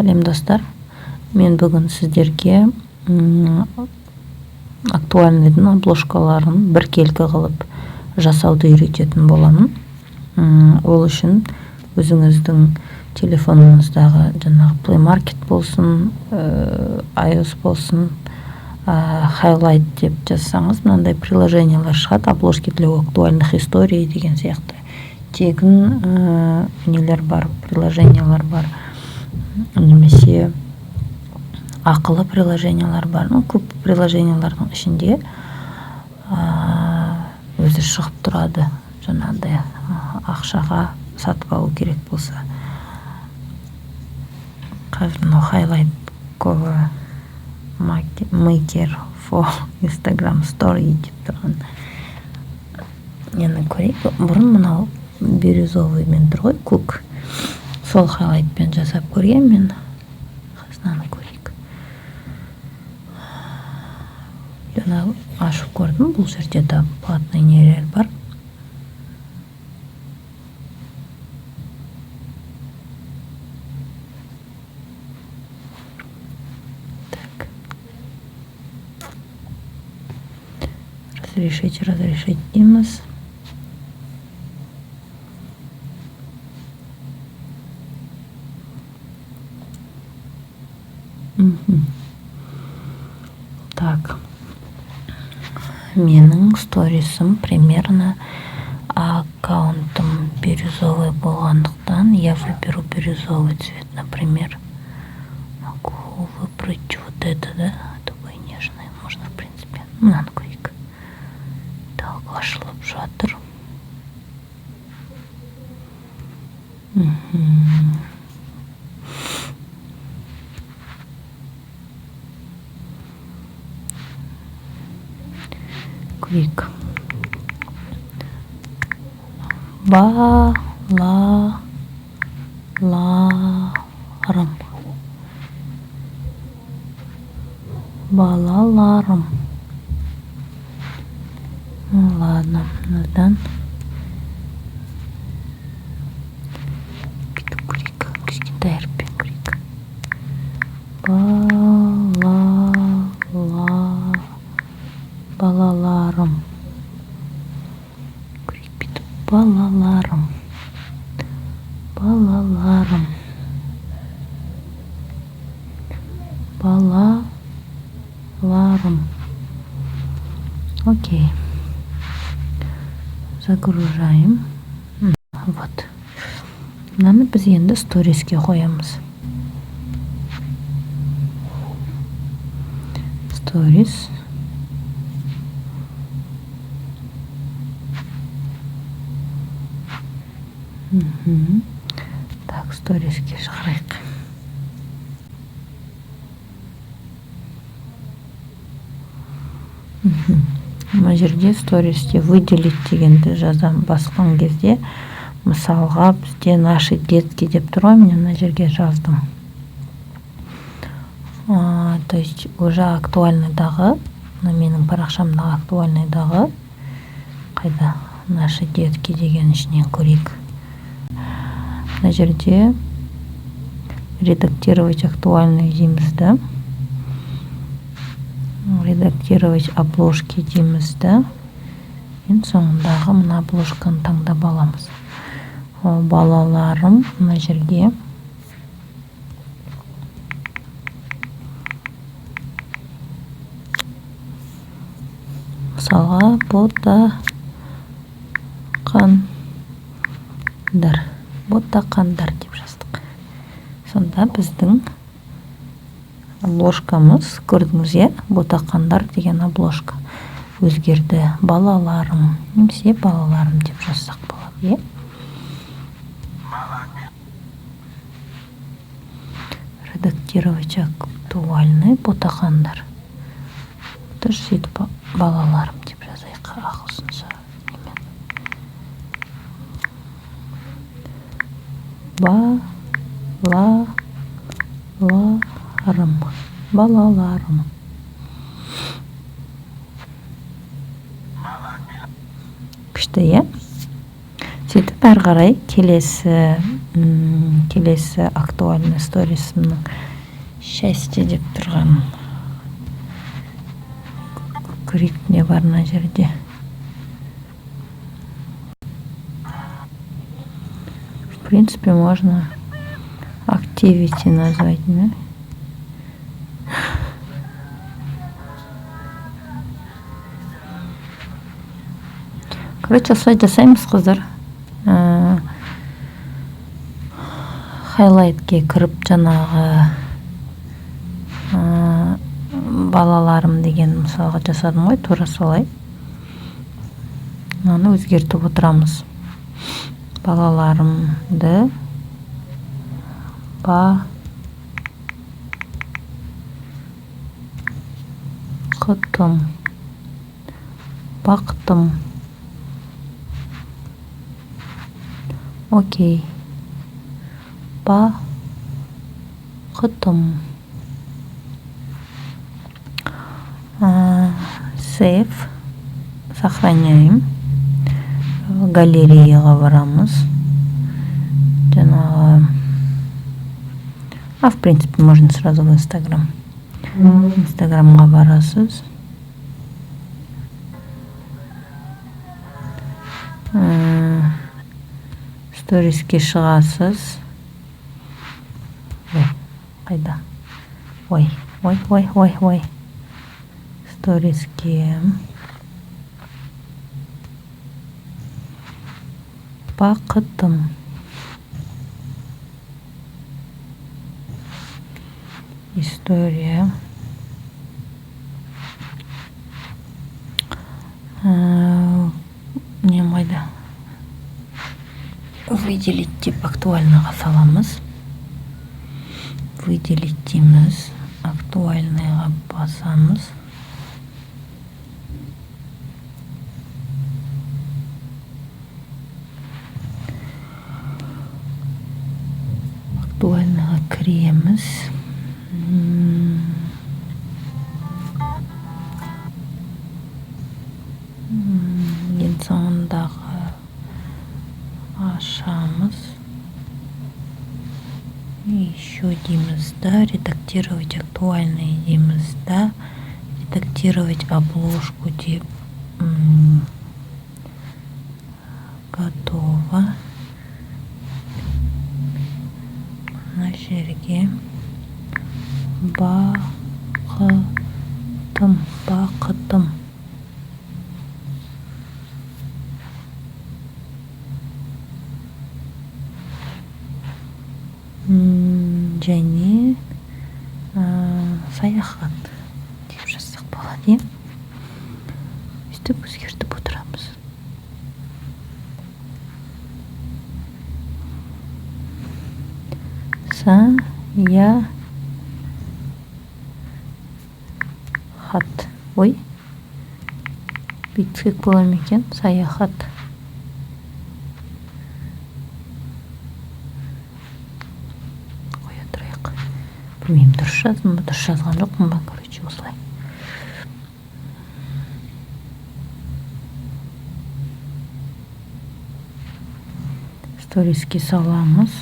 Сәлем, достар! Мен бүгін сіздерге актуальныйдың обложкаларын біркелкі қылып жасауды үйрететін боламын. Ол үшін өзіңіздің телефоныңыздағы жаңағы Play Market болсын, iOS болсын, Highlight деп жазсаңыз, мынандай приложениялар шығады, обложки для актуальных историй деген сияқты тегін нелер бар, приложениялар бар немесе ақылы приложениялар бар. Ну, көп приложениялардың ішінде өзі шығып тұрады, жаңағыдай ақшаға сатып алу керек болса. Қазір мынау Highlight Cover Maker for Instagram Story деп тұрған нені көрейік. Бұрын мынау бирюзовыймен тұр ғой, көк, сол хайлайтпен жасап көрген мен. Қазір мынаны көрейік. Жаңа ашып көрдім, бұл жерде де платный нелер бар. Так, разрешить, разрешить дейміз. Так, менің сторисім, примерно аккаунтым бирюзовый болғандықтан, я выберу бирюзовый цвет. Например, могу выбрать вот это, да, такой нежный. Можно, в принципе, мынаны көрейік. Так, ашылып жатыр. Көрейік. Балаларым, балаларым. Ну ладно, мынадан бүйтіп көрейік, кішкентай әріппен көрейік. Бала, балаларым. Көрейік бүйтіп. Балаларым, балаларым, балаларым. Окей, загружаем. Вот мынаны біз енді сториске қоямыз. Сторис. Так, сториске шығарайық. Мына жерде стористе «выделить» дегенді жазам. Басқан кезде, мысалға, бізде «наши детки» деп тұр ғой, міне, мына жерге жаздым. То есть уже актуальныйдағы, мына менің парақшамдағы актуальныйдағы қайда «наши детки» деген, ішінен көрейік. Мына жерде «редактировать актуальный» дейміз да, «редактировать обложки» дейміз да, ең соңындағы мына обложканы таңдап аламыз. Ол «балаларым» мына жерге мысалға «ботақандар», «ботақандар» деп жаздық. Сонда біздің обложкамыз, көрдіңіз, иә, «ботақандар» деген обложка өзгерді. «Балаларым» немесе «балаларым» деп жазсақ болады, иә. Редактировать актуальный, «ботақандар». Дұрыс, сөйтіп «балаларым» деп жазайық ағылшынша немен. Балаларым, балаларым. Күшті, иә. Сөйтіп, әрі қарай келесі Келесі актуальный сторисімнің «Счастье» деп тұрған. Көрейік, не бар мына жерде. В принципе, можно activity назвать, да? Короче, осылай жасаймыз, қыздар. Highlight ке кіріп, жаңағы «Балаларым» деген мысалға жасадым ғой, тура солай мынаны өзгертіп отырамыз. Балаларымды бақытым, бақтым. Окей, бақытым. Save, сохраняем. Галереяға барамыз жаңағы. А в принципе, можно сразу в Инстаграм. Инстаграмға барасыз, сториске шығасыз. Ой, қайда? Ой, ой, ой, ой, ой, сториске «Бақытым», история. Нем қайда? «Выделить» деп актуальный ға саламыз. «Выделить» дейміз, актуальный ға басамыз. Актуальный ға кіреміз. Ең соңындағы ашамыз, «Еще» дейміз да, «Редактировать актуальный» дейміз да, «Редактировать обложку» деп, готово. Мына жерге «Бақытым», «Бақытым». Және «Саяхат» деп жазсақ болады, иә. Өйстіп өзгертіп отырамыз. Са-я хат. Ой, бүйтсек бола ма екен? Саяхат. Қоя тұрайық. Білмеймін, дұрыс жаздым ба, дұрыс жазған жоқпын ба. Короче, осылай сториске саламыз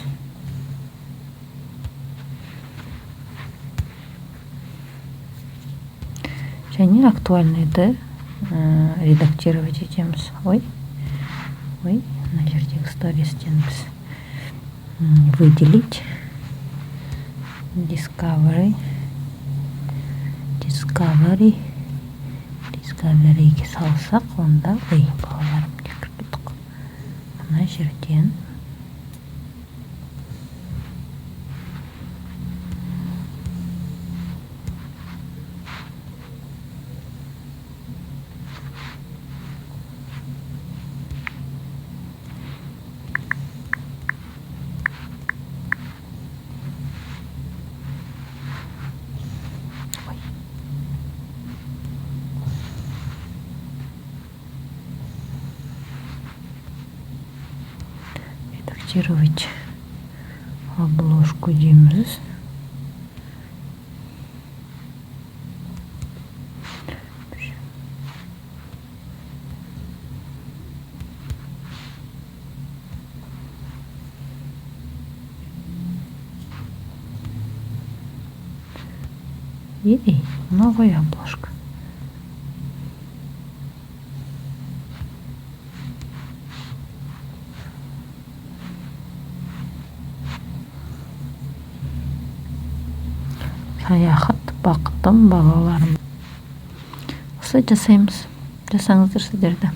және актуальный ды редактировать етеміз. Ой, ой, мына жердегі стористен біз «Выделить», discovery, discovery, discoveryге салсақ, онда, ой, «Балаларым» деп кіріп кеттік қой. Мына жерден ой, «Редактировать обложку» дейміз. Ей, мынау ғой обложка. Саяхат, бақытым, балаларым. Осылай жасаймыз, жасаңыздар сіздер де.